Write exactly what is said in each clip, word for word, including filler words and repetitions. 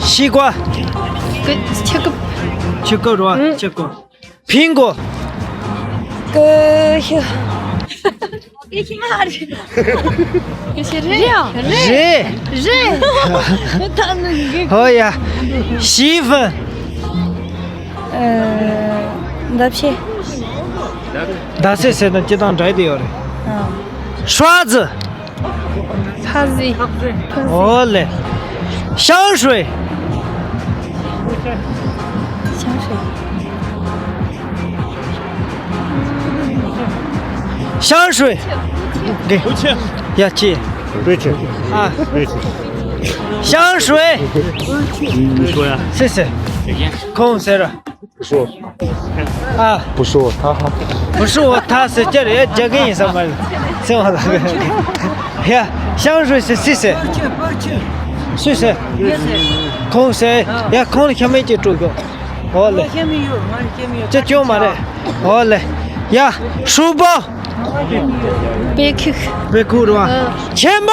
西瓜。 ཀུ་ཆུ་ཀུ། 去过 རོ། 嗯。 去过。苹果。 ཀུ་ཤུ། ཀུ་ཤུ་མ་རེད། ཀུ་ཤུ་རེད། རེད། རེད། རེད། ད་ནི་འགི། 好呀。洗衣粉。 ཨ། མདའ་ཕྱེ། མདའ་ཕྱེ་ཟེར་ན་སྤྱིར་བཏང་འདྲ་དེ་ཡོད་རེད། ཨ། 刷子。 ཕ་ཟི། ཕ་ཟི། 好嘞。香水。 香水། 香水。 给。 ཡ་ཅི། 对不起。 ཨ། 对不起。 香水。 你说呀。 谢谢。 ཁོང་ཟེར། 不是我。 ཨ། 不是我，他。 不是我，他是这里这个意思嘛。是我那个。 ཡ། 香水是 谢谢。 谢谢。 ཁོང་ཟེར། ཡ། ཁོང་ལ་ཤ་མེད་ཅིག་སྤྲོད་དགོས། 好嘞། 这就嘛嘞། 好嘞། 呀，书包。 པེ་ཁུག། 贝壳是吧？ ཨ། 钱包。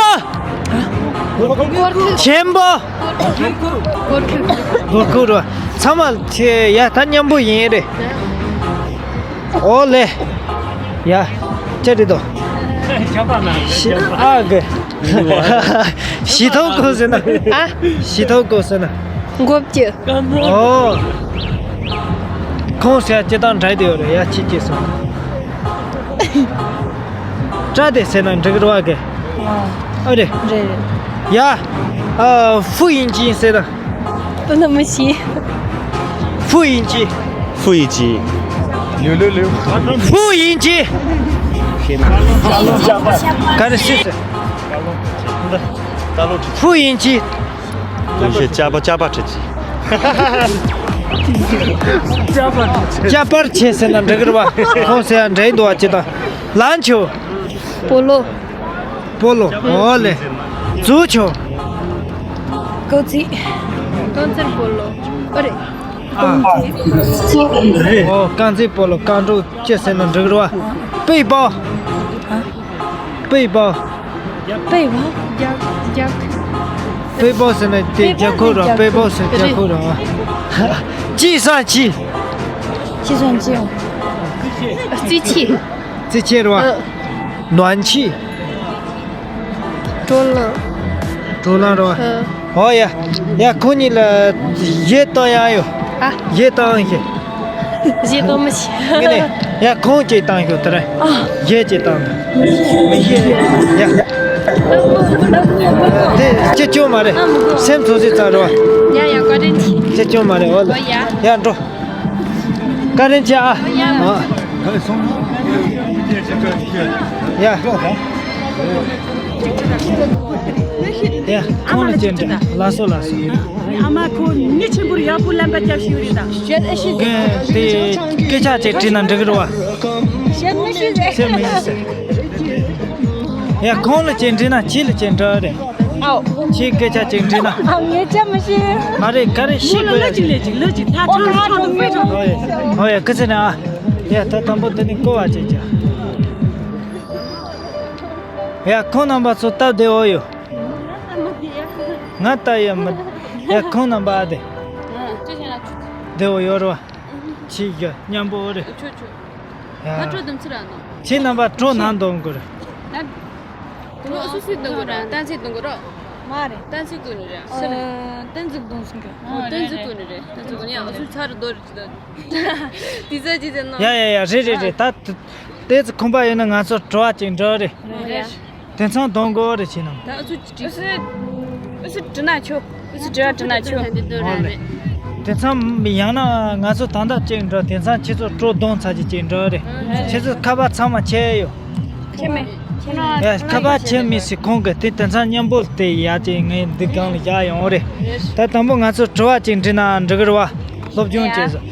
སྒོར་ཁུག། 钱包。 སྒོར་ཁུག། སྒོར་ཁུག་རེད། ཚང་མ་ཡ་ད་མཉམ་པོ་ཡིན་རེད། 好嘞། 呀། 这里头。 ཨ་གི། 洗头工是呢。 ཨ། 洗头工是呢。 མགོ་བཀྱུ། 哦། ཁོང་ཟེར་ཡ་སྤྱིར་བཏང་འདྲ་དེ་ཡོད་རེད། ཡ་ཅི་ཅི་སོང་། སྐྲ་དེ་ཟེར་ན་འགྲིག་རེད་བ་གི། ཨ་རེད། རེད་རེད། ཡ། ཨ། 复印机 ཟེར་ན། དེ་ནི་མི་ཤེས། 复印机。 复印机。 复印机。 ག་རེ་ཤེས་ཟེར། 复印机། 对不起，加把加把吃鸡。 ཅ་པར་ཆེ་ཟེར་ན་འགྲིག་གི་རེད་བ། ཁོང་ཟེར་ཡ་འདྲ་འདུག་བ། ཅི་དང་། 篮球། ဘောလုံး། ဘောလုံး། 好嘞။ 足球། རྐང་རྩེད། རྐང་རྩེད་སྤོ་ལོ། ཨ་རེད། ཨ། ཨོ། རྐང་རྩེད་སྤོ་ལོ། རྐང་འགྲོ་ཅི་ཟེར་ན་འགྲིག་རེད་བ། 背包། 背包། 背包། རྒྱབ་རྒྱབ་ཁུག 背包 ཟེར་ན་དེ་རྒྱབ་ཁུག་རེད། 背包 ཟེར་རྒྱབ་ཁུག་རེད་བ། 计算器། 计算器། རྩིས་ཆས། རྩིས་ཆས་རེད་བ། ཨ། 暖气། དྲོ་ལམ། དྲོ་ལམ་རེད་བ། ཨ། ཨོ་ཡ། ཡ། ཁོང་གཉིས་ལ་གཞས་བཏང་ཡག་ཡོད། ཨ། གཞས་བཏང་ཤེས། གཞས་བཏང་མི་ཤེས། ངས་ནས་ཡ་ཁོང་གཅིག་བཏང་ཤོག་དེ་རིང་། ཨ། གཞས་གཅིག་བཏང་། མི་ཤེས། ཡ། དེ་སྐྱིད་ཅོ་མ་རེད། ཨ། མི་དགོས། སེམས་ཚོ་ཟིག་ཙམ་རེད་བ། ཡ་ཡ། བཀའ་དྲིན་ཆེ། སྐྱིད་ཅོ་མ་རེད། འོ་ལེ། ཨོ་ཡ། ཡ་འགྲོ། བཀའ་དྲིན་ཆེ་ཨ། ཡ། ཨ། ཡ། ཡ། ཁོང་ལ་སྐྱེལ་འདྲ། ལགས་སོ་ལགས་སོ། ཨ་མ་ཁོ་མི་ཆེན་པོར་ཡག་པོ་ལམ་པ་རྒྱབ་ཤིག་རེད་ད། གན་དེ་སྐད་ཆ་ཅིག་དྲིས་ན་འགྲིག་གི་རེད་བ། བཤད་མི་ཤེས་རེད། བཤད་མི་ཤེས་ཟེར། ཡ། ཁོང་ལ་སྐྱེལ་འདྲི་ན་ཁྱེད་ལ་སྐྱེལ་འདྲ་རེད། ཨའོ། ཁྱེད་སྐད་ཆ་ཅིག་འདྲི་ན། ཨ། ངས་བཤད་མི་ཤེས། མ་རེད། ག་རེ་ཤེས་དགོས་ལ། ལོ་གཅིག་ལོ་གཅིག་ལོ་གཅིག་ད་ཁྲང་ཁྲང་དུ་དཔེ་ཁྲང་། ཧོ་ཡ། ཧོ་ཡ། ཁི་ཚེ་ན་ཨ། ཡ། ད་དང་པོ་འདི་ནི་བསྐོ་བ་བྱེད་ཀྱི། ཡ། ཁོང་རྣམ་པ་ཚོ་སྟབས་བདེ་བོ་ཡོད། ང་ལྟ་ཡ་མི། ཡ། ཁོང་རྣམ་པ་ཨ་བདེ། བདེ་བོ་ཡོད་རེད་བ། ཁྱེད་ཀྱི་མཉམ་པོ་རེད། ཁྱོད་ཁྱོད། ཡ། ང་སྤྲོ་དུམ་ཚིག་ར་ནོ། ཁྱེད་རྣམ་པ་སྤྲོ་ནང་འདོན་དགོས་རེད། ད། ཁོ་སུ་སུ་གཏོང་གི་ར། གཏན་ཚིགས་གཏོང་གི་ར། མ་རེད། གཏན་ཚིགས་གཏོང་ནི་ར། སུ་རེད། ཨ། གཏན་ཚིགས་གཏོང་སོང་གི། ཨོ། གཏན་ཚིགས་གཏོང་ནི་རེད། གཏན་ཚིགས་གཏོང་ནི་ཡ། སུ་ཚར་རེད་དོ་རེད་ཅི་ད། དེ་ཚ་ཅི་ཟེར་ནོ། ཡ་ཡ་ཡ། རེད་རེད་རེད། ད་དེ་ཚོ་ཁོམ་པ་ཡོད་ན་ང་ཚོ་དྲི་བ་ཅིག་འདྲི་རེད། རེད། དེ་ཚང་གཏོང་དགོས་རེད་ཁྱེད་རྣམས། ད་ཨུ་ཚུ་ཅི་ཨུ་ཚུ་ཨུ་ཚུ་དྲི་ན་ཆོག་ཨུ་ཚུ་དྲི་བ་དྲི་ན་ཆོག་ཨོ་ལེ། དེ་ཚང་ཡང་ན་ང་ཚོ་ད་ལྟ་ཅིག་འགྲོ། དེ་ཚང་ཁྱེད་ཚོ་སྤྲོ་གཏོང་ཚར་གྱི་ཅིག་འགྲོ་རེད། ཁྱེད་ཚོ་ཁ་པར་ཚང་མ་ཁྱེར་ཡོད། ཁྱེར་མེད། ཁྱེར་ན། ཡ། ཁ་པར་ཁྱེར་མེད་ཟེར། ཁོང་གི་དེ་དེ་ཚང་མཉམ་པོ་དེ་ཡ་ཅིག་ངས་འདི་སྒང་ལ་བཞག་ཡོང་རེད། ད་དང་པོ་ང་ཚོ་དྲི་བ་ཅིག་འདྲི་ན་འགྲིག་གི་རེད་བ། སློབ་སྦྱོང་བྱས་སོང་།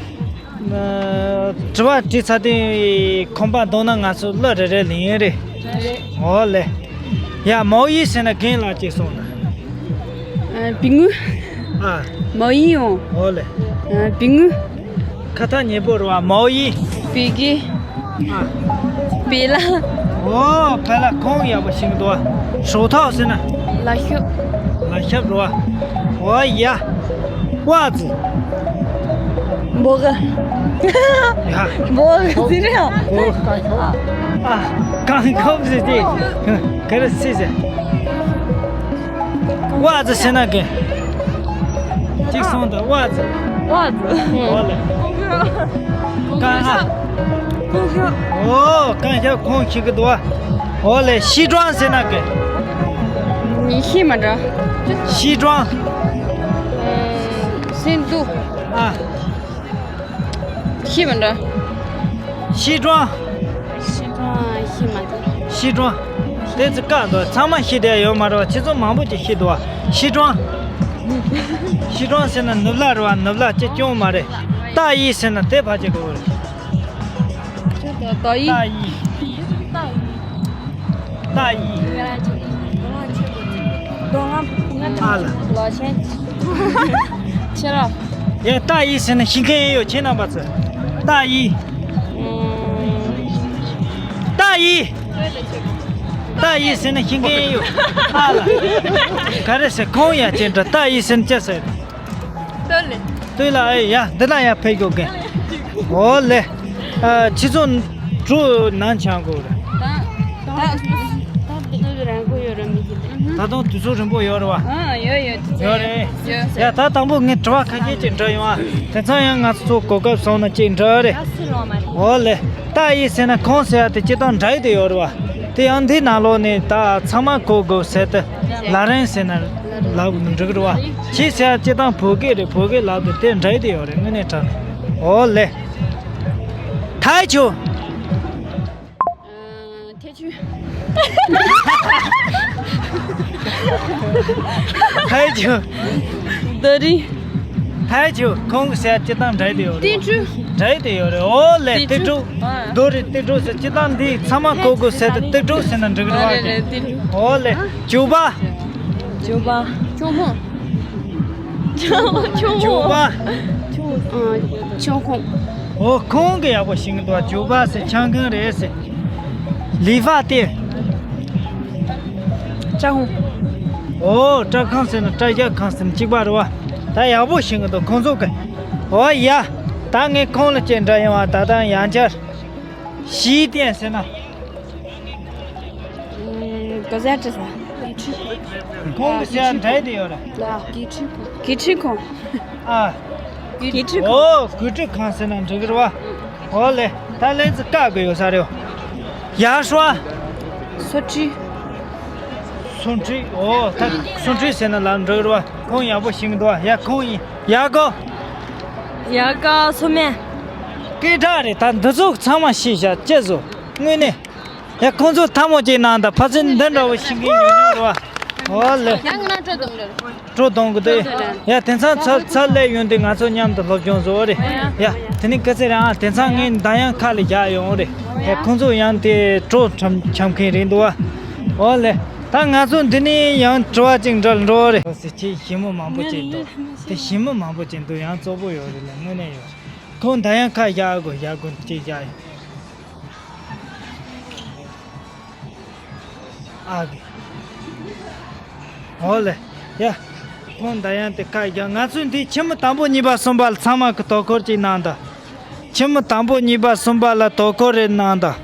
དྲི་བ་དྲིས་ཚར་དུས་ཁོམ་པ་འདུག་ན་ང་ཚོ་གླུ་རེ་རེ་ལེན་ཡིན་རེད། རེད། འོ་ལེ། ཡ། 毛衣 ཟེར་ན་རྒན་ལགས་ཀྱིས་གསུངས་ན། ཨ། 笔记། ཨ། 毛衣 ཡོང་། འོ་ལེ། ཨ། 笔记། ཁ་ཐག་ཉེ་པོ་རེད་བ། 毛衣། 笔记། ཨ། 笔了། འོ། 笔了། ཁོང་ཡག་པོ་ཤེས་ཀྱི་འདུག་བ། 手套 ཟེར་ན། ལག་ཤོབ། ལག་ཤོབ་རེད་བ། འོ་ཡ། ཝ་ཙི། འབོ་ག་ཡ། འབོ་ག་ཙི་རེད། འབོ། ཨ། རྐང་ཁོབ་ཟེར་ཏེ། ག་རེ་ཟེར་ཟེར། ཝ་ཙི་ཟེར་ན་གི་གཅིག་སོང་དང་ཝ་ཙི། ཝ་ཙི། འོ་ལེ། རྐང་ཨ། ཁོང་ཁྱོད། ཨོ། རྐང་ཁྱབ་ཁོང་ཁྱི་གི་དུ་བ། འོ་ལེ། ཤི་ཀྲང་ཟེར་ན་གི་ཤི་མ་འདྲ། ཤི་ཀྲང་། སེན་ཏུ། ཨ། ཤི་མ་འདྲ། ཤི་ཀྲང་། ཤི་ཀྲང་། ཤི་མ་འདྲ། ཤི་ཀྲང་། དེ་ཚོ་བཀག་འདུག་ཚང་མ་ཤི་བསྡད་ཡོད་མ་རེད་བ། ཁྱེད་ཚོ་མང་པོ་ཅིག་ཤི་འདུག་བ། ཤི་ཀྲང་། ཤི་ཀྲང་ཟེར་ན་ནུབ་ལ་རེད་བ། ནུབ་ལ་ཅི་སྐྱོང་མ་རེད། ཏ་ཡི་ཟེར་ན་དེ་ཕ་ཅིག་གི་འོ་རེད། ཏ་ཡི། ཏ་ཡི། ཏ་ཡི། ཏ་ཡི། ཨ་ལ། ལ་ཆེན། ཆེ་ར། ཡ། ཏ་ཡི་ཟེར་ན་ཤེས་མཁན་ཡོད། ཁྱེད་རྣམ་པ་ཚོ། ཏ་ཡི། ཏ་ཡི། ཏ་ཡི་ཟེར་ན་ཤེས་མཁན་ཡོད། ཨ་ལ། ག་རེ་ཟེར། ཁོང་ཡ་ཅེ་འདྲ། ཏ་ཡི་ཟེར་ན་ཅི་ཟེར། ལྟོས་ལེ། ལྟོས་ལ། ཨེ་ཡ། འདི་ན་ཡ་ཕེབས་ཡོད་མཁན། འོ་ལེ། ཨ། ཁྱེད་ཚོ་གྲོ་ནང་ཆང་གོ་རེད། ད་ད་ད་དུས་ཚོད་རིང་པོ་ཡོད་རེད་མི་ཤེས། ད་དུང་དུས་ཚོད་རིང་པོ་ཡོད་རེད་བ། ཨ། ཡོད་ཡོད། དུས་ཚོད་ཡོད་རེད། ཡོད། ཡ། ད་དང་པོ་ངས་དྲི་བ་ཁ་ཤས་ཅིག་འདྲི་ཡོང་ཨ། དེ་ཚང་ཡང་ང་ཚོ་གོ་སྐབས་སོང་ན་ཅིག་འདྲི་རེད། འོ་ལེ། ཏ་ཡི་ཟེར་ན་ཁོང་ཟེར་ཡ་དེ་སྤྱིར་བཏང་འདྲ་ཡི་དེ་ཡོད་རེད་བ། དེ་ཡང་འདི་ནང་ལོགས་ནས་ད་ཚང་མ་གོ་དགོས་ཟེར་ཏེ། ལ་རན་ཟེར་ན་ལབ་མི་འགྲིག་རེད་བ། ཁྱི་ཟེར་ཡ་སྤྱིར་བཏང་བོད་སྐད་རེད། བོད་སྐད་ལབ་དེ་དེ་འདྲ་ཡི་དེ་ཡོད་རེད། དངོས་གནས་དྲང་། འོ་ལེ། ཐའི་ཆུ། ཨ། ཐའི་ཆུ། ཐའི་ཆུ། རྡོ་རིང་། ཐའི་ཆུ། ཁོང་གི་ཟེར་སྤྱིར་བཏང་འདྲ་ཡི་དེ་ཡོད་རེད། ཏི་ཀྲུ། འདྲ་ཡི་དེ་ཡོད་རེད། འོ་ལེ། ཏི་ཏི་ཀྲུ། ཀྲུ། ཨ། རྡོ་རིང་ཏི་ཀྲུ་ཟེར་སྤྱིར་བཏང་འདི་ཚང་མ་གོ་དགོས་ཟེར་ཏེ་ཏི་ཀྲུ་ཟེར་ན་འགྲིག་རེད་བ། རེད་རེད། ཏི་ཀྲུ། འོ་ལེ། ཇོ་བ། ཇོ་བ། ཇོ་མོ། ཇོ་ཇོ་བ། ཨ། ཇོ་ཁོང་། འོ། ཁོང་གི་ཡག་པོ་ཤེས་ཀྱི་འདུག་ཇོ་བ་ཟེར་ཆང་ཁང་རེད་ཟེར། ལི་ཧྥ་ཏེ། ཅ་ཧུང་། འོ། སྐྲ་ཁང་ཟེར་ན་སྐྲ་རྒྱག་ཁང་ཟེར་ན་གཅིག་པ་རེད་བ། ད་ཡག་པོ་ཤེས་ཀྱི་འདུག་ཁོང་ཚོ་གི། འོ་ཡ། ད་ངས་ཁོང་ལ་ཅིག་འདྲི་ཡོང་བ། ད་ལྟ་ཡང་བསྐྱར། ཞི་ཏན་ཟེར་ན། ཨུམ། གོ་ས་བྲིས་ས། ཁོང་གི་ཟེར་འདྲ་དེ་ཡོད་ར། ལ། དགེ་ཁྲི་ཁོང་། ཨ། དགེ་ཁྲི་ཁོང་། ཨོ། དགེ་ཁྲི་ཁང་ཟེར་ན་འགྲིག་གི་རེད་བ། ཨོ་ལེ། ད་ལན་ཙི་བཀག་དགོས་ཡོད་ས་རེད། ཡར་ཧྲོ། སོ་ཁྲི། སོ་ཁྲི། ཨོ། ད་སོ་ཁྲི་ཟེར་ན་ལ་འགྲིག་གི་རེད་བ། ཁོང་ཡག་པོ་ཤེས་ཀྱི་འདུག་བ། ཡ། ཁོང་ཡིན། ཡ་གོ། ཡ་ག་སོ་མེ། སྐད་གྲགས་རེད། ད་འདི་ཚོ་ཚང་མ་ཤེས་བཞག་ཅེས་བཟོ། དངོས་གནས། ཡ། ཁོང་ཚོ་ཐལ་མོ་སྦྱར་གནང་དང་། ཕ་ཚན་འདི་འདྲ་བོ་ཤིག་གི་ཡོད་ཡོད་རེད་བ། ཨོ་ལེ། ཡང་ང་ན་སྤྲོ་གཏོང་འདྲ། སྤྲོ་གཏོང་གི་འདུག་ཡ། དེང་སང་ཚ་ཚ་སླེབས་ཡོང་དུས་ང་ཚོ་མཉམ་དུ་སློབ་སྦྱོང་བཟོ་བ་རེད། ཡ། དེ་ནི་སྐད་ཆ་རེད་ཨ། དེང་སང་ངས་མདའ་ཡང་ཁ་ལ་བཞག་ཡོང་རེད། ཡ། ཁོང་ཚོ་ཡང་དེ་སྤྲོ་འཆམ་འཆམ་མཁན་རེད་འདུག་བ། ཨོ་ལེ། ད་ང་ཚོ་འདི་ནས་ཡང་དྲི་བ་ཅིག་འདྲི་འགྲོ་རེད། ཁྱེད་ཞི་མོ་མང་པོ་ཅིག་འདུག་དེ་ཞི་མོ་མང་པོ་ཅིག་འདུག་ཡང་བཙོག་པོ་ཡོད་རེད་ལ། དངོས་གནས་ཡོད། ཁོང་མདའ་ཡང་ཁ་བཞག་དགོས། བཞག་དགོས་ཅིག་བཞག་ཡོད། ཨ་གི། ཨོ་ལེ། ཡ། ཁོང་མདའ་ཡང་དེ་ཁ་བཞག་ང་ཚོས་འདི་ཁྱིམ་མི་དང་པོ་གཉིས་པ་གསུམ་པ་ལ་ཚང་མ་གི་དོ་ཁུར་ཅིག་གནང་དང་། ཁྱིམ་མི་དང་པོ་གཉིས་པ་གསུམ་པ་ལ་དོ་ཁུར་རེ་གནང་དང་།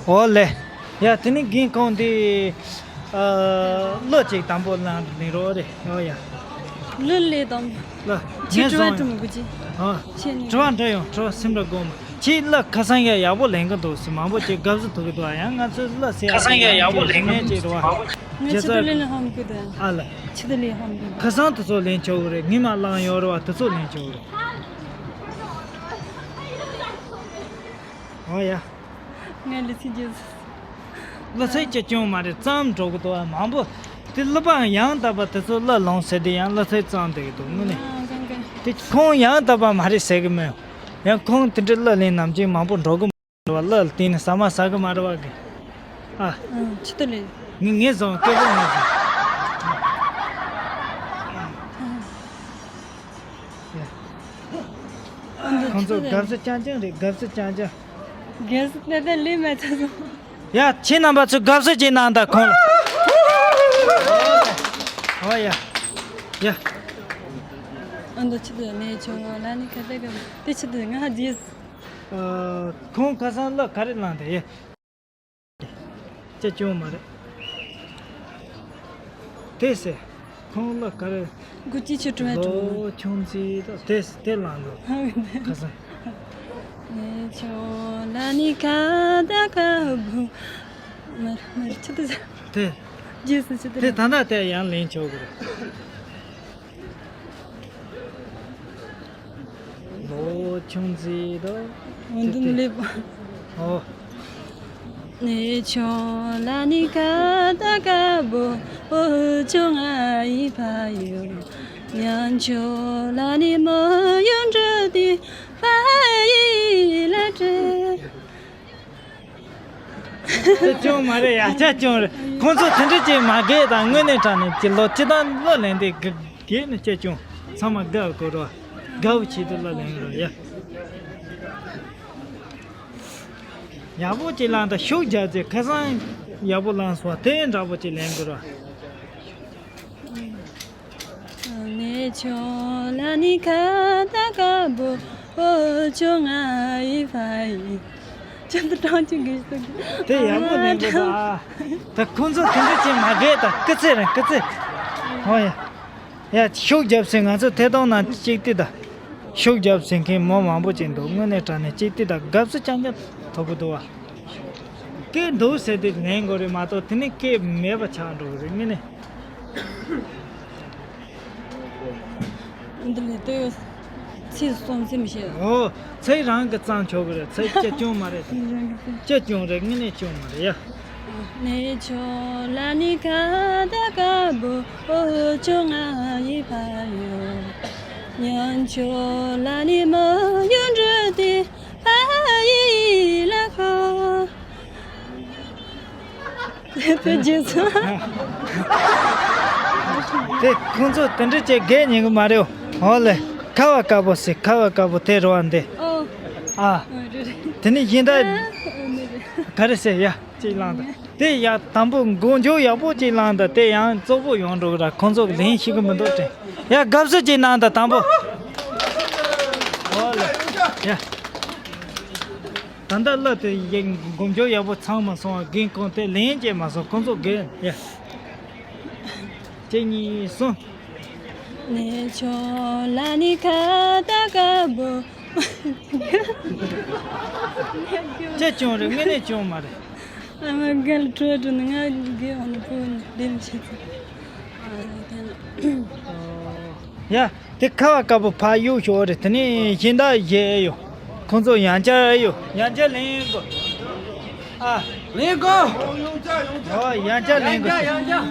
ཨོ་ལེ། ཡ། དེ་ནི་རྒན་ཁོང་འདི། ཨ། གླུ་ཅིག་དང་པོ་བླངས་ནས་རོགས་རེད། ཨོ་ཡ། གླུ་ལས་དང་། གླུ། ཁྱེད་ངས་དྲི་བ་བཟུང་། དྲི་མི་དགོས་ཀྱི། ཨ། ཁྱེད་ནི། དྲི་བ་འདྲི་ཡོང་། དྲི་བ་སེམས་ར་སྒོ་མ། ཁྱེད་གླུ་ཁ་སང་ཡ་ཡག་པོ་ལེན་གི་འདུག་ཟེར་མང་པོ་ཅིག་དགའ་བསུ་ཐུག་གི་འདུག་ཨ། ཡང་ང་ཚོའི་གླུ་ཟེར་ཡ་ཁ་སང་ཡ་ཡག་པོ་ལེན་གི་འདུག་ཅིག་རེད་བ། ང་ཁྱེད་ཚོ་ལེན་ལ་ཧམ་གི་འདུག་ཨ་ལ། ཁྱེད་ཚོ་ལེན་ཧམ་གི་འདུག་ཁ་སང་དེ་ཚོ་ལེན་ཆོག་གི་རེད། ངས་མ་བླངས་ཡོད་རེད་བ། དེ་ཚོ་ལེན་ཆོག་གི་རེད། ཨོ་ཡ། ངས་གླུ་ཚིག་བརྗེད་སོང་། གླུ་ཚིག་ཅིག་ཀྱང་མ་རེད། ཙམ་འགྲོ་གི་འདུག་ཨ། མང་པོ་དེ་གླུ་པ་ཡང་དག་པ་དེ་ཚོ་གླུ་ལོངས་ཟེར་དེ་ཡང་གླུ་ཚིག་ཙམ་བསྡད་ཀྱི་འདུག་དངོས་གནས། ཨ། གང་ག་དེ་ཁོང་ཡང་དག་པ་མ་རེད་ཟེར་གི་མེད། ཡང་ཁོང་དེ་འདྲའི་གླུ་ལེན་ནམ་རྒྱུན་མང་པོ་འགྲོ་གི་མ་རེད་བ། གླུ་ལ་བརྟེན་ནས་ཟ་མ་ཟ་གི་མ་རེད་བ་གི། ཨ། ཨ། ཆི་ཏུ་ལེན། ངས་ངས་བཟང་། སྐད་པོ་ངས་བཟང་། ཁོང་ཚོ་དགའ་བསུ་རྐྱང་རྐྱང་རེད། དགའ་བསུ་རྐྱང་རྐྱང་། དགའ་བསུ་ཏན་ཏན་ལེན་མེད་ཚར་སོང་། ཡ། ཁྱེད་རྣམ་པ་ཚོས་དགའ་བསུ་ཅིག་གནང་དང་ཁོང་ལ། ཨོ་ཡ། ཡ། ཨ་མདོ་ཆི་དུ་ནས་ཆོ་ལ་ནི་ཁ་ཏེ་ག་དེ་ཆི་དུ་ང་ཧ་ཇིས། ཁོང་ཁ་སང་ལ་ག་རེ་ལངས་ཏེ་ཡེ། ཅེ་ཅུང་མ་རེད། དེ་སེ། ཁོང་ལ་ག་རེ། གུ་ཅི་ཆུ་བྲོ་བ་བྲོ། ལོ་ཆུང་ཚི་ད་དེ་སེ་དེ་ལངས་འདུག་ཁ་སང་། ནས་ཆོ་ལ་ནི་ཁ་ད་ཀ་བུ། མར་མར་ཆུ་དུ་ཟ། དེ། རྗེས་སུ་ཆུ་དུ་དེ་ད་ལྟ་དེ་ཡང་ལེན་ཆོག་གི་རེད། ལོ་ཆུང་ཚི་དོ། འོན་ཏུ་ལེབ། ཨོ། ནས་ཆོ་ལ་ནི་ཁ་ད་ཀ་བུ་ཨོ་ཆུང་ང་ཡི་ཕ་ཡུལ། ཉན་ཆོ་ལ་ནི་མོ་ཡུན་འགྲོ་དི་ཕ་ཡི་ལ་བྲེ། ཅེ་ཅུང་མ་རེད་ཡ། ཅེ་ཅུང་རེད། ཁོང་ཚོ་དེ་འདྲ་ཅིག་མ་རྒས་དང་དངོས་གནས་དྲང་ནས་ཀྱི་ལོ་སྤྱི་དང་བློ་ལེན་དེ་རྒས་ནས་ཅེ་ཅུང་ཚང་མ་དགའ་དགོས་རོགས། དགའ་བོ་བྱེད་དུ་བློ་ལེན་རོགས་ཡ། ཡག་པོ་ཅིག་ལངས་དང་ཤུགས་རྒྱབ་ཅིག་ཁ་སང་ཡག་པོ་ལངས་སོང་དེ་འདྲ་པོ་ཅིག་ལེན་དགོས་རོགས། ནས་ཆོ་ལ་ནི་ཁ་ད་ཀ་བུ་ཨོ་ཆུང་ང་ཡི་ཕ་ཡི། ཅན་དུ་གྲངས་ཅིག་གིས་སུ། དེ་ཡག་པོ་ལེན་དགོས་ད། ད་ཁོང་ཚོ་དེ་འདྲ་ཅིག་མ་རྒས་ད་སྐུ་ཚེ་རིང་སྐུ་ཚེ། ཧོ་ཡ། ཡ་ཤུགས་རྒྱབ་ཟིན་ང་ཚོ་ཐད་གཏོང་ནང་གཅིག་ཏི་ད། ཤུགས་རྒྱབ་ཟིན་མཁན་མོ་མང་པོ་ཅིག་འདུག་དངོས་གནས་དྲང་ནས་གཅིག་ཏི་ད་དགའ་བསུ་རྐྱང་རྐྱང་ཐོབ་གི་འདུག་བ། སྐད་འདུག་ཟེར་དེ་ལེན་དགོས་རེད་མ་གཏོགས་དེ་ནི་སྐད་མེད་པ་ཆགས་འགྲོ་གི་རེད་དངོས་གནས། འདི་ལས་ལྟོས། ཚིག་གསུམ་ཚིག་མི་ཤེས། ཨོ། ཚིག་རང་གི་གཙང་ཆོག་གི་རེད། ཚིག་སྐྱེ་ཅུང་མ་རེད། ཚིག་རང་གི་གཙང་། སྐྱེ་ཅུང་རེད་དངོས་གནས་ཅུང་མ་རེད་ཡ། ནས་ཆོ་ལ་ནི་ཁ་ད་ཀ་བུ་ཨོ་ཆུང་ང་ཡི་ཕ་ཡུལ། ཉན་ཆོ་ལ་ནི་མོ་ཡུན་འགྲོ་དི་ཕ་ཡི་ལ་ཁོ། དེ་རྗེས་སུ། དེ་ཁོང་ཚོ་དེ་འདྲ་བྱེད་དགོས་ཉན་གི་མ་རེད། འོ་ལེ། ཁ་བ་དཀར་པོ་ཟེར་ཁ་བ་དཀར་པོ་དེ་རོ་བ་འདི། ཨོ། ཨ། ཨོ་རེད་རེད། དེ་ནི་ཡིན་ད། ཨ་ཨ་མི་རེད། ག་རེ་ཟེར་ཡ་གཅིག་བླངས་ད། དེ་ཡ་དང་པོ་མགོ་མཇུག་ཡག་པོ་གཅིག་བླངས་ད་དེ་ཡང་བཙོག་པོ་ཡོང་འགྲོ་གི་ར་ཁོང་ཚོ་ལེན་ཤེས་གི་མི་འདུག་དྲན། ཡ་དགའ་བསུ་གཅིག་གནང་ད་དང་པོ། འོ་ལེ། ཡ། ད་ལྟ་གླུ་དེ་ཡིན་མགོ་མཇུག་ཡག་པོ་ཚང་མ་སོང་བ་རྒན་ཁོང་དེ་ལན་བྱས་མ་སོང་ཁོང་ཚོ་རྒན་ཡ། གཅིག་གཉིས་གསུམ། ནས་ཆོ་ལ་ནི་ཁ་ད་ཀ་བུ། ཅེ་ཅུང་རེད་དངོས་གནས་ཅུང་མ་རེད། ཨ་མ་རྒན་ལ་ཁྲོས་འགྲོ་ནི་ང་རྒན་འོ་ན་བུ་འདེམས་བྱེད་ཚེ། ཨ་རེད་དེ་ན། ཡ། དེ་ཁ་བ་དཀར་པོ་ཕར་གཡུག་ཞོག་རེད། དེ་ནས་གཞན་དག་བཞེས་ཡོད། ཁོང་ཚོ་ཡང་བསྐྱར་ཡོད། ཡང་བསྐྱར་ལེན་དགོས། ཨ། ལེན་དགོས། ཨོ་ཡང་བསྐྱར་ལེན་དགོས། ཡང་བསྐྱར་ཡང་བསྐྱར།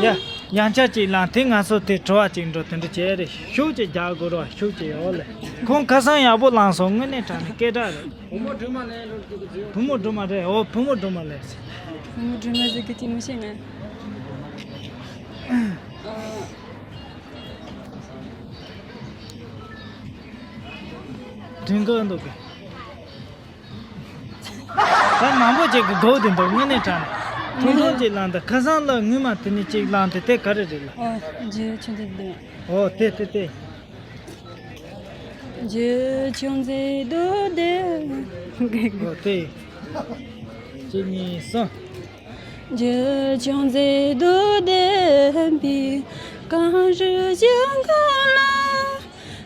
ཡ། ཡང་བསྐྱར་ཅིག་ལངས་དེ་ང་ཚོ་དེ་བྲོ་བ་ཅིག་འགྲོ་དེ་འདྲ་བྱས་རེད། ཤུགས་ཅིག་རྒྱག་དགོས་རོགས་ཤུགས་ཅིག་ཡོད་ལེ། ཁོང་ཁ་སང་ཡག་པོ་ལངས་སོང་དངོས་གནས་དྲང་ནས་སྐད་གྲགས་རེད། བུ་མོ་སྒྲོལ་མ་ལེན་ལོ་དེ་གི་ཚོད། བུ་མོ་སྒྲོལ་མ་རེད། ཨོ་བུ་མོ་སྒྲོལ་མ་ལེན། བུ་མོ་སྒྲོལ་མ་ཟེར་གི་དེ་མི་ཤེས་ང་། དྲན་གི་འདུག་གི། ད་མང་པོ་ཅིག་གི་སྒོ་དེ་འདུག་དངོས་གནས་དྲང་ནས། ཐུང་ཐུང་ཅིག་ལངས་ད་ཁ་སང་ལ་ངུས་མ་དེ་ནི་ཅིག་ལངས་ཏེ་དེ་ག་རེ་རེད་ལ། ཨོ། རྗེ་ཆུང་ཚེ་འདུག་ཨོ་དེ་དེ་དེ། རྗེ་ཆུང་ཚེ་འདུག་དེ། ཨོ་དེ། གཅིག་གཉིས་གསུམ། རྗེ་ཆུང་ཚེ་འདུག་དེ་བི་གངས་རི་ཞིང་ཁམས་ལ།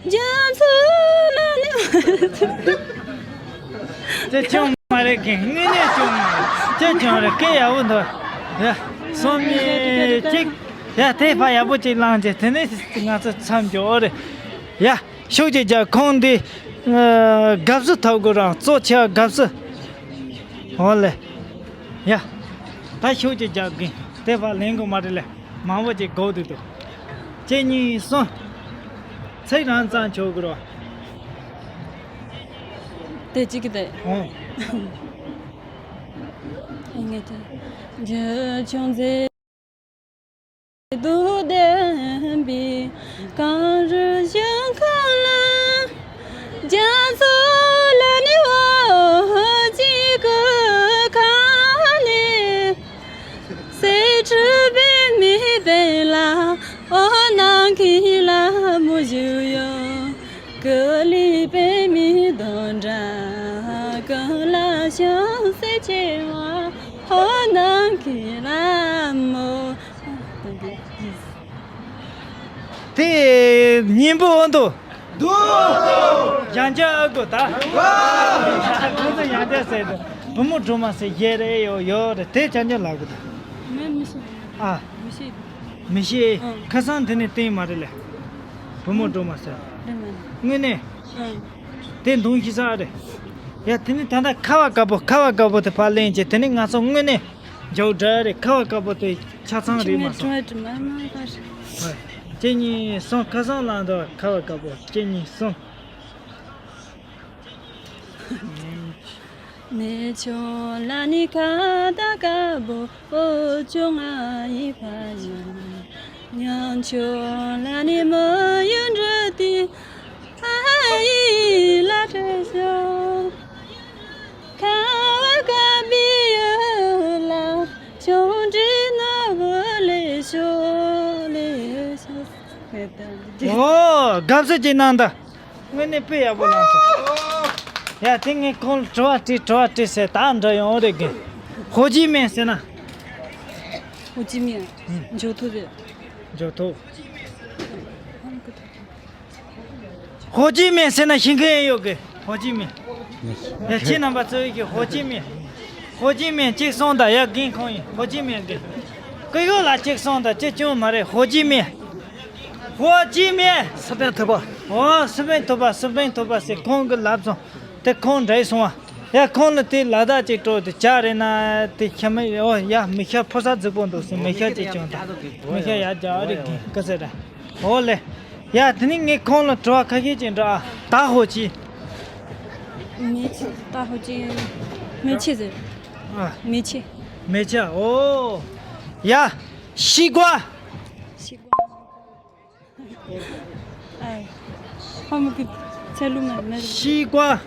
རྒྱ་མཚོ་ལ་ནི། ཅེ་ཅུང་མ་རེད་གི་དངོས་གནས་ཅུང་མ་རེད། ཅེ་ཅུང་རེད་སྐད་ཡག་པོ་འདུག་ཡ། སོམ་ཉི་གཅིག་ཡ་དེ་ཕ་ཡག་པོ་ཅིག་བླངས་རྗེས་དེ་ནས་ང་ཚོ་མཚམས་འཇོག་ཨོ་རེད། ཡ། ཤུགས་ཀྱིས་རྒྱབ་ཁོང་འདི། དགའ་བསུ་ཐོབ་དགོས་རང་གཙོ་ཆེ་བ་དགའ་བསུ། འོ་ལེ། ཡ། ད་ཤུགས་ཀྱིས་རྒྱབ་གིན་དེ་ཕ་ལེན་དགོས་མ་རེད་ལེ། མང་པོ་ཅིག་སྒུག་བསྡད་འདུག་གཅིག་གཉིས་གསུམ། ཚིག་རང་ཙམ་ཆོག་གི་རོ། དེ་གཅིག་གི་དེ། ཨོ། ངས་དེ། རྗེ་ཆུང་མཛེས་སྡུག་ལྡན་པའི་གངས་རི་ཞིང་ཁམས་ལ། རྒྱ་མཚོ་ལ་ནི་འོད་ཀྱི་གོས་ཁ་ནས། གསེར་ཁྲི་པད་མའི་སྟེང་ལ་འོད་སྣང་གི་ལ་མོ། བཞུགས་ཡོད། སྐུ་ལུས་པདྨའི་འདབ་འདྲ། གང་ལ་བྱང་སེམས་ཆེ་བ། ཧོ་ནང་གི་ལ་མོ། དེ་སྙིང་པོ་འོང་དུ། འདུག། ཡང་བསྐྱར་ཨ་ཁུ་ད། ཁོ་ཚོ་ཡང་བསྐྱར་ཟེར་དུ། བུ་མོ་སྒྲོལ་མ་ཟེར་ཡས་རེད། ཡོད་ཡོད་རེད། དེ་ཅང་ཅང་ལབ་གི་འདུག། ངས་མི་ཤེས། ཨ། མི་ཤེས། མི་ཤེས། ཨང་། ཁ་སང་དེ་ནས་བསྟན་མ་རེད་ལེ། བུ་མོ་སྒྲོལ་མ་ཟེར། རེད་མ་རེད། དངོས་གནས། ཨང་། དེ་འདུག་ཤི་ས་རེད། ཡ་དེ་ནས་ད་ལྟ་ཁ་བ་དཀར་པོ། ཁ་བ་དཀར་པོ་དེ་ཕར་ལེན་བྱས། དེ་ནས་ང་ཚོ་དངོས་གནས། མཇལ་འདྲ་རེད། ཁ་བ་དཀར་པོ་དེ་ཆ་ཚང་རེད་མ་སོང་། ཧོ། གཅིག་གཉིས་གསུམ། ཁ་སང་ལ་འདུག། ཁ་བ་དཀར་པོ། གཅིག་གཉིས་གསུམ། ཨོ། དགའ་བསུ་ཅིག་གནང་དང་། དངོས་གནས་དཔེ་ཡག་པོ་གནང་སོང་། ཡ་དེ་ངས་ཁོང་ལ་དྲི་བ་དྲིས། དྲི་བ་དྲིས་ཟེར། ད་འདྲ་ཡོང་རེད་གི། ཧོ་ཅི་མིན་ཟེར་ན། ཧོ་ཅི་མིན། ཨུམ། འཇོ་ཐོ་རེད། འཇོ་ཐོ། ཧོ་ཅི་མིན་ཟེར་ན་ཤེས་མཁན་ཡོད་གི། ཧོ་ཅི་མིན། ཡ་ཁྱེད་རྣམ་པ་ཚོས་ཀྱི་ཧོ་ཅི་མིན། ཧོ་ཅི་མིན་གཅིག་གསུངས་དང་། ཡ་རྒན་ཁོང་ཡིན། ཧོ་ཅི་མིན་གི། ཀུ་ཡོ་ལ་གཅིག་གསུངས་དང་། ཅི་བྱུང་མ་རེད། ཧོ་ཅི་མིན། ཧོ་ཅི་མིན། སི་པན་ཐུབ་པ། ཨོ་སི་པན་ཐུབ་པ། སི་པན་ཐུབ་པ་ཟེར་ཁོང་གི་ལབ་སོང་། དེ་ཁོང་འདྲ་སོང་བ། ཡ་ཁོང་ལ་དེ་ལ་དྭགས་ཅིག་སྤྲོ་དེ་ཇ་རེད་ན་དེ་ཁྱད་མི། ཨོ་ཡ་མི་ཤ་ཕོ་གསར་རྫིག་པོ་འདུག་ཟེར། མི་ཤ་ཅིག་བྱུང་དང་། མི་ཤ་ཡ་ཇ་ཨ་རིག་གིན་ཀ་ཟེར་ར། ཨོ་ལེ། ཡ་དེ་ནི་ངས་ཁོང་ལ་དྲི་བ་ཁ་ཤས་ཅིག་འདྲི་ཨ། ད་ཧོ་ཅི། མེ་ཆི། ད་ཧོ་ཅི། མེ་ཆི་ཟེར། ཨ། མེ་ཆི། མེ་ཆི། ཨོ། ཡ། ཤི་ཀ་བ། ཤི་ཀ་བ། ཨ། ཧ་མི་གི་ཚེ་ལུ་མ་མེ། ཤི་ཀ་བ།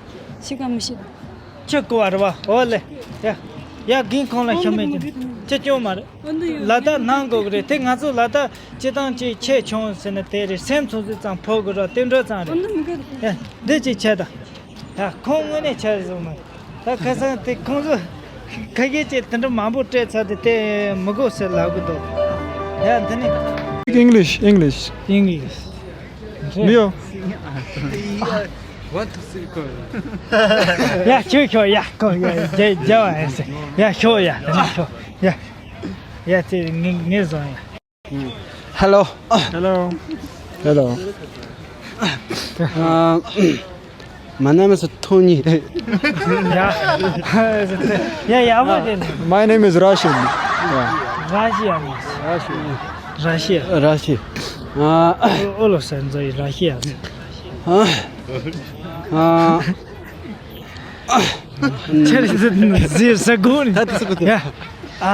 ཤི་ཀ་མི་ཤི། ཆི་ཀ་བ་རེད་བ། ཨོ་ལེ། ཡ། ཡ་རྒན་ཁོང་ལ་ཤ་མེད་ཀྱི། ཅི་སྐྱོན་མ་རེད། ལ་དྭགས་ནང་དགོས་ཀྱི་རེད། དེ་ང་ཚོ་ལ་དྭགས་སྤྱི་བཏང་ཅིག་ཆེ་ཆུང་ཟེར་ན་དེ་རེད། སེམས་ཚོ་ཚོ་ཙམ་ཕོག་དགོས་ར། དེ་འདྲ་ཙམ་རེད། ཡ། འདི་ཅིག་བྱས་དང་། ད་ཁོང་དངོས་གནས་ཆ་བཟོ་མ། ད་ཁ་སང་དེ་ཁོང་ཚོ་ཁ་སྐད་ཅིག་དེ་འདྲ་མང་པོ་སྤྲད་ཚར་དུས་དེ་མི་དགོས་ཟེར་ལབ་གི་འདུག། ཡ་འདི་ནི། Speak English, English. English. Leo. One, two, three, go. ཡ་ཁྱོད་ཁྱོད་ཡ་ཁོ་ཡ་རྒྱ་རྒྱ་བ་ཡ་ཟེར། ཡ་ཁྱོད་ཡ་དེ་ནི་ཁྱོད་ཡ། ཡ་དེ་ངེ་ངེ་བཟང་ཡ། Hello. Hello. Hello. Uh, my name is Tony. ཡ་ཡ་ཡ་མ་དེ་ནི། My name is Rashid. Yeah. ར་ཤི་ཡ་མ། ར་ཤི་ཡ། ར་ཤི་ཡ། ཨོ་ལོ་སན་ཛོ་ཡི་ར་ཤི་ཡ། ཨ། ཨ། ཁྱེད་ཟེར་ཟེར་ས་གོ་ནི། ད་དེ་ས་གོ་དེ། ཡ། ཨ་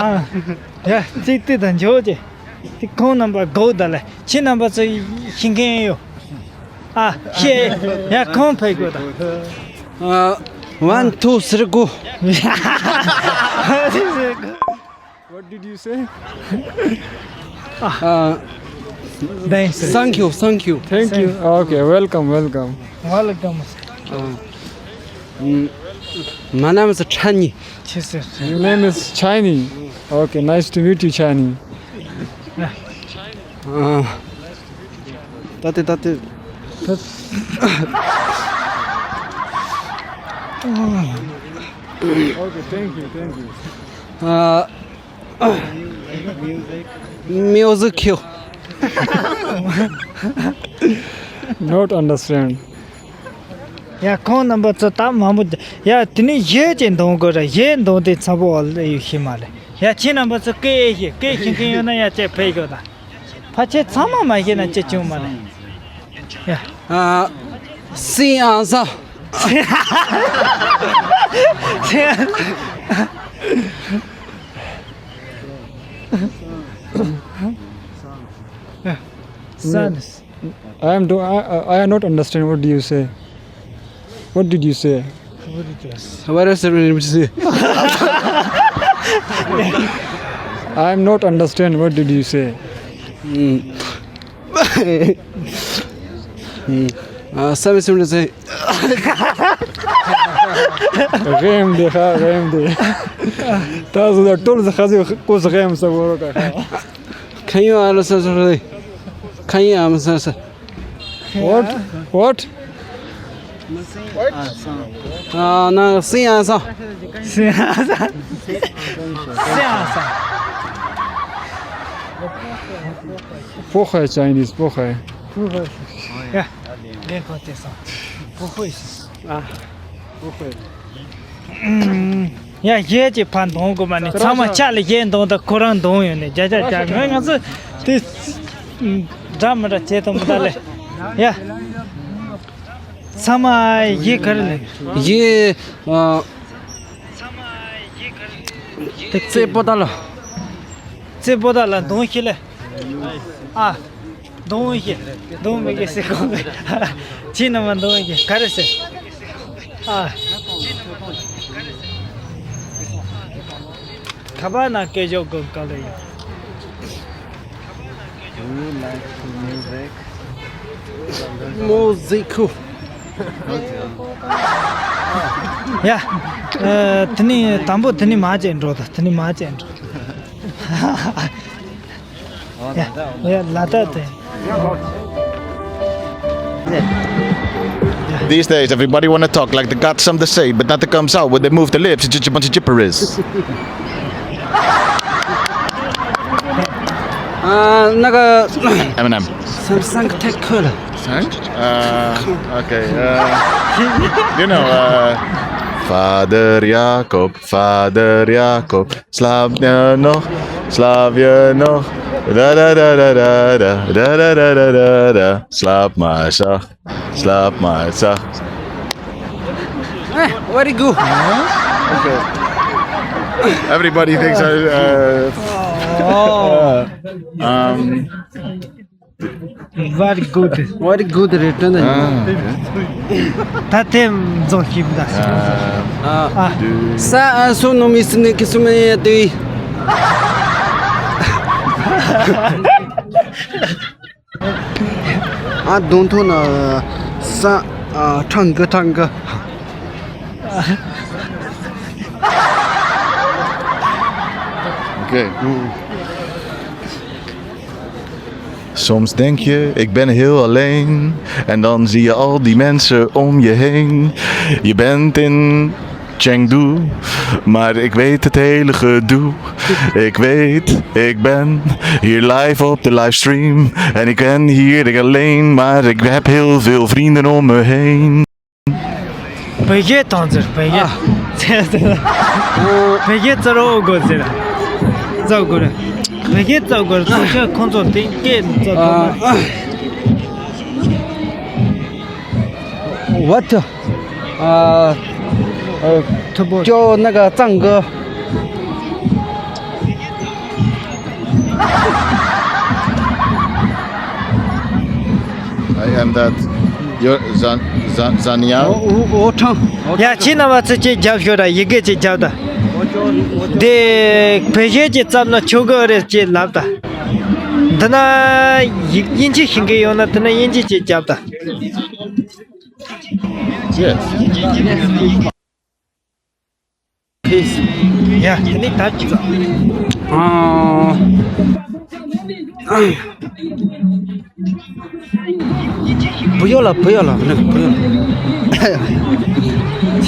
ཨ། ཡ་ཅིག་དེ་དང་འཇོག་ཅེ། དེ་ཁོང་རྣམ་པ་གོ་ད་ལེ། ཁྱེད་རྣམ་པ་ཚོ་ཤེས་མཁན་ཡོད། ཨ་ཤེས། ཡ་ཁོང་ཕེབས་དགོས་ད། ཨ། One, two, three, go. What did you say? Uh, thanks. Thank you, thank you. Thank you. Okay, welcome, welcome. Welcome. Uh, mm, my name is Chani. Your name is Chani. Okay, nice to meet you, Chani. Uh, ད་ལྟ་ད་ལྟ། Okay, thank you, thank you. Uh, music. Music you. Not understand. ཡ་ཁོང་རྣམ་པ་ཚོ་ད་མང་པོ། ཡ་དེ་ནི་གཞས་ཅིག་འདོན་དགོས་ར། གཞས་འདོན་དེ་ཚ་པོ་ཨ་ལེ་ཡོད་ཤེས་མ་རེད། ཡ་ཁྱེད་རྣམ་པ་ཚོ་སྐད་ཤེས་སྐད་ཤེས་མཁན་ཡོད་ན་ཡ་ཅིག་ཕེབས་ཤོག་ད། ཕལ་ཆེར་ཚང་མ་མ་ཤེས་ན་ཅི་བྱུང་མ་རེད། ཡ། ཨ། སི་ཨ་ས། Sons. I am do I, I, I am not understand what do you say. What did you say? What did you say? What else did you say? I am not understand what did you say. Mm. ཨ་ས་མི་སེམས་རེད་ཟེར། རེམ་འདི་ཧ་རེམ་འདི། ད་སོ་ད་ཏོལ་ཟ་ཁ་ཟི་ཀོ་ཟ་རེམ་ས་བོ་རོ་ཀ་ཁ། ཁ་ཡོད་ཨ་ལ་ས་ས་རེད། ཁ་ཡོད་ཨ་མ་ས་ས། What? What? ཨ་ན་སི་ཨ་ས། སི་ཨ་ས། སི་ཨ་ས། 不会 Chinese 不会。 不会。呀，连环电商。不会。啊，不会。嗯。 ཡ་གཞས་ཀྱི་ཕ་འདོང་དགོས་མ་ནི་ཚང་མ་ཆ་ལ་གཞས་འདོང་དང་ཁོ་རང་འདོང་ཡོད་ནི་རྒྱ་ཆ་རྒྱ་ངོས་ང་ཚོ་དེ་འདྲ་མི་འདྲ་བྱེད་དང་མི་འདྲ་ལེ། ཡ་ཚང་མ་གཞས་ག་རེ་ལེ། གཞས་ཨ། རྩེ་པོ་ཏ་ལ། རྩེ་པོ་ཏ་ལ་འདོང་ཤི་ལེ། ཨ། འདོང་ཞེས། འདོང་མི་དགོས་ཟེར་གོ་མེད། ཁྱེད་རྣམ་པ་འདོང་ཞེས་ག་རེ་ཟེར། ཨ། ཁ་པར་ནང་སྐད་ཤོག་དགོས་ག་ལ་ཡོད། Do you like music? Music. ཡ། ཨ། དེ་ནི་དང་པོ་དེ་ནི་མ་བྱས་འགྲོ་ད་དེ་ནི་མ་བྱས་འགྲོ། Yeah, yeah, ལ་དྭགས་དེ། These days, everybody wanna talk like they got something to say, but nothing comes out when they move the lips. It's just a bunch of gibberish. ཨ། ན་ག Eminem. Samsung Tech Cool. Sang? Uh, okay. Uh, you know, uh, Vader Jakob, Vader Jakob. Slap je nog, slap je nog. Da da da da da da da da da da da da. Slap maar zacht, slap maar zacht. Eh, very good. Okay. Everybody thinks I, uh, um, Very good. Very good རེད་དྲན་ད་ཡིན། ད་དེ་འཛོམས་ཤིག་ད་ཤིག་འཛོམས་ཤིག་ཨ། ས་ཨ་སོ་ནོ་མི་སི་ནི་ཀི་སུ་མེ་ཡ་དུ་ཡི། ཨ་དུང་ཐུང་ན་ས་ཨ་ཁྲང་གི་ཁྲང་གི། Okay. Soms denk je, ik ben heel alleen. En dan zie je al die mensen om je heen. Je bent in Chengdu, maar ik weet het hele gedoe. Ik weet, ik ben hier live op de livestream. En ik ben hier alleen, maar ik heb heel veel vrienden om me heen. བོད་གཞས་གཏོང་ཟེར་བོད་གཞས། བོད་གཞས་རྩེ་རོ་དགོས་ཟེར། རྩ་དགོས་རེད། བོད་གཞས་རྩ་དགོས་རེད། ཚོགས་ཆེན་ཁོང་ཚོ་དེ་སྐད་རྩ་དགོས། What? ཨ། ཨ། ཁྱོད་ན་ག་གཙང་གི། I am that your Zan- Zan- Zania. ཨོ་ཨོ་ཨོ་ཁྲང་། ཡ་ཁྱེད་རྣམ་པ་ཚོས་ཅིག་རྒྱབ་ཤོག་ར་ཡི་གེ་ཅིག་རྒྱབ་ད། འདི་བོད་གཞས་ཅིག་བརྩམས་ན་ཆོག་གི་རེད་ཅེས་ལབ་ད། འདི་ན་ཡིག་དབྱིན་ཇི་ཤེས་མཁན་ཡོད་ན་དེ་ན་དབྱིན་ཇི་ཅིག་རྒྱབ་ད། Yes. Peace. ཡ་དེ་ནི་ད་ཅི། ཨ། བུ་ཡོ་ལ་བུ་ཡོ་ལ་ནི་བུ་ཡོ་ལ།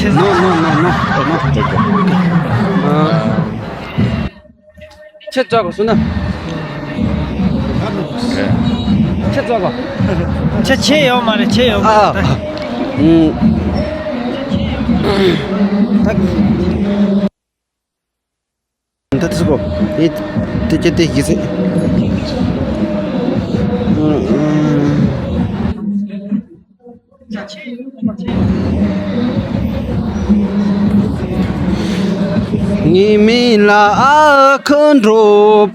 No, no, no, no, no. ཨ། ཁྱེད་ཅག་གོ་སོང་ན། ཁྱེད་ཅག་གོ། ཁྱེད་ཁྱེད་ཡོད་མ་རེད་ཁྱེད་ཡོད་མ་ཨ། རེད། ཨུམ། ད་ད་ཚིག་གོ། ཨེ། དེ་ཁྱེད་དེ་ཡིན་ཟེར། ངའི་མིང་ལ་ཨ་ཁུ་འགྲོ་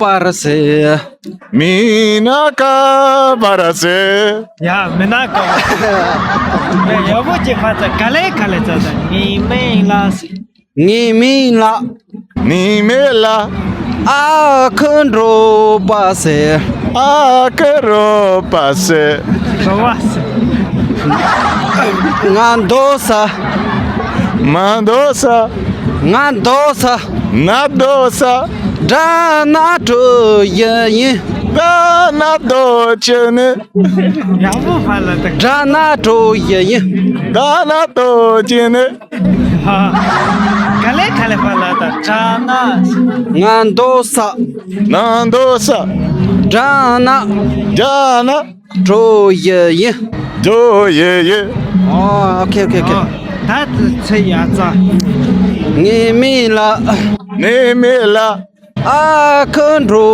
པར་ཟེར། མི་ན་ཀ་པར་ཟེར། ཡ་མི་ན་ཀ་པར་ཟེར། ཡ་ཡག་པོ་ཅིག་ཕར་ཙ་ག་ལེ་ག་ལེ་ཙ་ཙ་ངའི་མིང་ལ་ཟེར། ངའི་མིང་ལ། ངའི་མིང་ལ། ཨ་ཁུ་འགྲོ་པ་ཟེར། ཨ་ཁུ་འགྲོ་པ་ཟེར། ང་འདུག་ས། མ་འདུག་ས། ང་འདུག་ས། ང་འདུག་ས། དགྲ་ན་གྲོ་ཡི་ཡིན། དགྲ་ན་གྲོ་ཅི་ནི། ཡག་པོ་ཕར་ལ་ད། དགྲ་ན་གྲོ་ཡི་ཡིན། དགྲ་ན་གྲོ་ཅི་ནི། ཧ། ག་ལེ་ག་ལེ་ཕར་ལ་ད། དགྲ་ན། ང་འདུག་ས། ང་འདུག་ས། དགྲ་ན། དགྲ་ན། གྲོ་ཡི་ཡིན། གྲོ་ཡི་ཡིན། ཨོ། ཨོ་ཁེ་ཨོ་ཁེ་ཨོ་ཁེ། ད་ཚེ་ཡ་ཙ། ངའི་མིང་ལ། ངའི་མིང་ལ། ཨ་ཁུ་འགྲོ་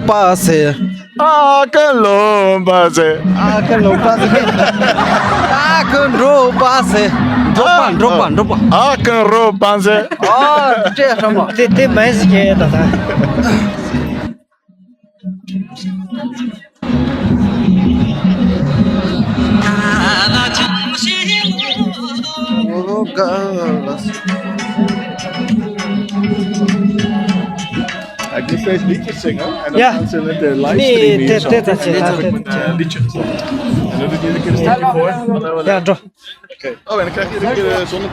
པ་ཟེར། ཨ་ཁུ་འགྲོ་པ་ཟེར། ཨ་ཁུ་འགྲོ་པ་ཟེར། ཨ་ཁུ་འགྲོ་པ་ཟེར། འགྲོ་པ་འགྲོ་པ་འགྲོ་པ། ཨ་ཁུ་འགྲོ་པ་ཟེར། ཨ་སྤྲད་ཧྲ་མོ། དེ་དེ་མེད་ཟེར་གྱི་ད་ད། I guess I need to sing, huh? And yeah. I'm canceling the live stream. Another music is twenty-four. Yeah, draw. Okay. Oh, and can I get a solo?